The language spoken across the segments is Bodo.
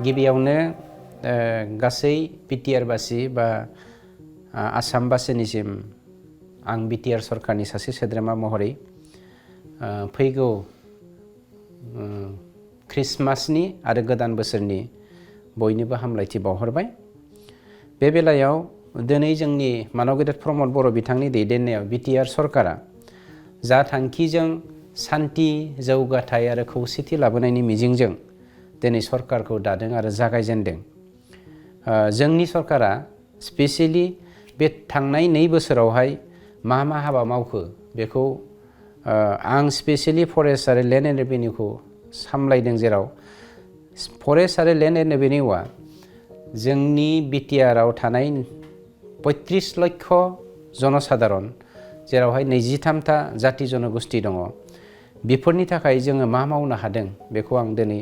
गिबियावनो गासै BTR बासि बा आसाम बासिनिसिम आं BTR सरकारनि सासे सोद्रोमा महरै फैगौ ख्रिस्टमासनि आरो गोदान बोसोरनि बयनिबो हामलायथि बावहरबाय। बे बेलायाव दिनै जोंनि मानव गेदेर प्रमद बर' बिथांनि दैदेननायाव BTR सरकारा जा थांखिजों सान्थि जौगाथाय आरो खौसेथि लाबोनायनि मिजिंजों दिनै सरकारखौ दादों आरो जागायजेनदों। जोंनि सरकारा स्पेसियेलि बे थांनाय 2 बोसोरावहाय मा हाबा मावखो बेखौ आं स्पेसियेलि फरेस्ट आरो लेन्ड एन्ड रेभिनिउखौ सामलायदों, जेराव फरेस्ट आरो लेन्ड एन्ड रेभिनिउआ जोंनि BTRआव थानाय 35 लक्ष जनसाधारन, जेरावहाय 23टा जाति जनगोष्ठी दङ। बेफोरनि थाखाय जोङो मा मावनो हादों बेखौ आं दिनै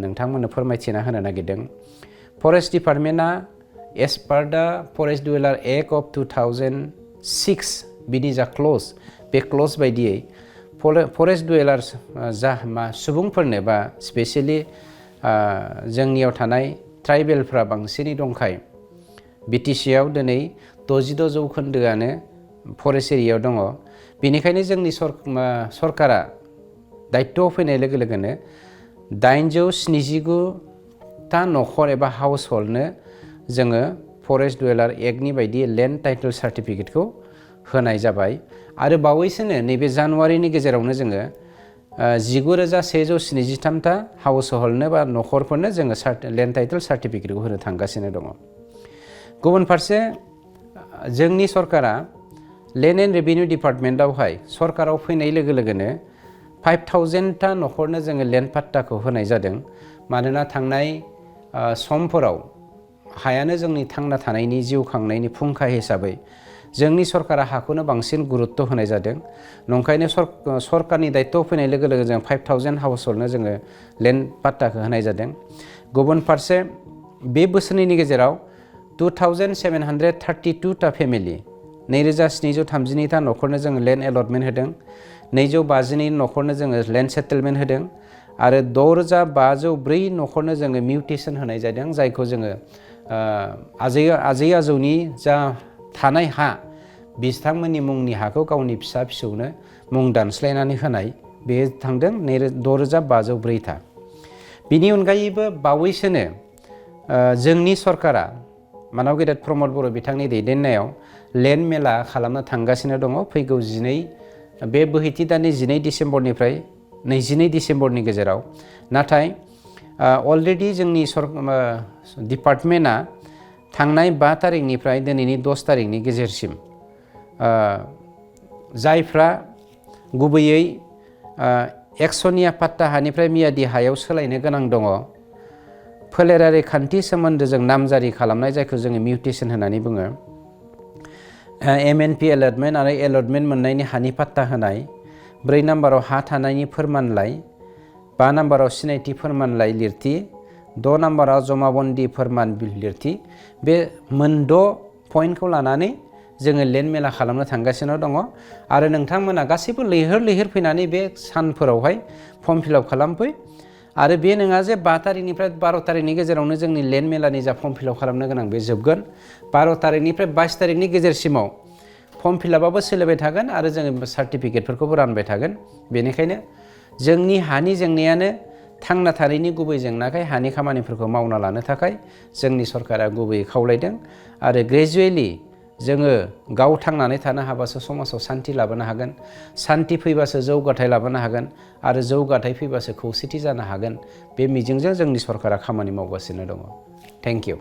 नोंथांमोननो फोरमायथिना होनो नागिरदों। फरेस्ट डिपार्टमेन्टआ एज पार दा फरेस्ट डुवेलार एक्ट अफ 2006 बिनि जा क्लज, बे क्लज बायदियै फरेस्ट डुवेलार्स जा सुबुंफोरनो बा स्पेसियेलि जोंनियाव थानाय ट्राइबेलफ्रा बांसिनै दंखाय BTCआव दिनै 66% फरेस्ट एरियायाव दङ। बेनिखायनो जोंनि सरकारा दायित्वआव फैनाय लोगो लोगोनो 879टा न'खर एबा हाउस हल्डनो जोङो फरेस्ट डुवेलार एक्टनि बायदि लेन्ड टाइटल सार्टिफिकेटखौ होनाय जाबाय। आरो बावैसोनो नैबे जानुवारिनि गेजेरावनो जोङो 19,173टा हाउस हल्डनो बा न'खरफोरनो जोङो लेन्ड टाइटल सार्टिफिकेटखौ होनो थांगासिनो दङ। गुबुन फारसे जोंनि सरकारा लेन्ड एन्ड रेभिनिउ डिपार्टमेन्टआवहाय सरकाराव फैनाय लोगो लोगोनो 5,000टा न'खरनो जोङो लेन्ड पाट्टाखौ होनाय जादों। मानोना थांनाय समफोराव हायानो जोंनि थांना थानायनि जिउ खांनायनि फुंखा हिसाबै जोंनि सरकारा हाखौनो बांसिन गुरुत्व होनाय जादों। नंखायनो सरकारनि दायित्वआव फैनाय लोगो लोगो जों 5,000 हाउस हल्डनो जोङो लेन्ड पाट्टाखौ होनाय जादों। गुबुन फारसे बे बोसोरनि गेजेराव 2,732टा फेमिलि 2,732टा न'खरनो जोङो लेन्ड एलटमेन्ट होदों। 252 न'खरनो जोङो लेन्ड सेटेलमेन्ट होदों आरो 6,504 न'खरनो जोङो मिउटेसन होनाय जादों, जायखौ जोङो आजै आजौनि जा थानाय हा बिथांमोननि मुंनि हाखौ गावनि फिसा फिसौनो मुं दानस्लायनानै होनाय, बे थांदों 6,504टा। बिनि अनगायैबो बावैसोनो जोंनि सरकारा मानव गेदेर प्रमद बर' बिथांनि दैदेननायाव लेन्ड मेला खालामनो थांगासिनो दङ। फैगौ बे बोहैथि दाननि 12 डिसेम्बरनिफ्राय 22 डिसेम्बरनि गेजेराव। नाथाय अलरेडि जोंनि डिपार्टमेन्टआ थांनाय 5 तारिखनिफ्राय दिनैनि 10 तारिखनि गेजेरसिम जायफ्रा गुबैयै एक्सनिया पाट्टा हानिफ्राय मियादि हायाव सोलायनो गोनां दङ, फोलेरारि खान्थि सोमोन्दोजों नामजारि खालामनाय, जायखौ जोङो मिउटेसन होननानै बुङो, MNP एलटमेन्ट आरो एलटमेन्ट मोननायनि हानि पाट्टा होनाय, 4 नाम्बाराव हा थानायनि फोरमानलाइ, 5 नाम्बाराव सिनायथि फोरमानलाइ लिरथि, 6 नाम्बाराव जमाबन्दी फोरमान लिरथि, बे 6 पइन्टखौ लानानै जोङो लेन्ड मेला खालामनो थांगासिनो दङ। आरो नोंथांमोना गासैबो लैहोर फैनानै बे सानफोरावहाय फर्म फिलआप खालामफै। आरो बे नङा जे 5 तारिखनिफ्राय 12 तारिखनि गेजेरावनो जोंनि लेन्ड मेलानि जा फर्म फिलआप खालामनो गोनां बे जोबगोन। 12 तारिखनिफ्राय 22 तारिखनि गेजेरसिमाव फर्म फिलआपआबो सोलिबाय थागोन आरो जोङो सार्टिफिकेटफोरखौबो रानबाय थागोन। बेनिखायनो जोंनि हानि जेंनायानो थांना थानायनि गुबै जेंनाखाय हानि खामानिफोरखौ मावना लानो थाखाय जोंनि सरकारा गुबैयै खावलायदों। आरो ग्रेजुवेलि जोङो गाव थांनानै थानो हाबासो समाजाव सान्थि लाबोनो हागोन, सान्थि फैबासो जौगाथाय लाबोनो हागोन आरो जौगाथाय फैबासो खौसेथि जानो हागोन। बे मिजिंजों जोंनि सरकारा खामानि मावगासिनो दङ। Thank you.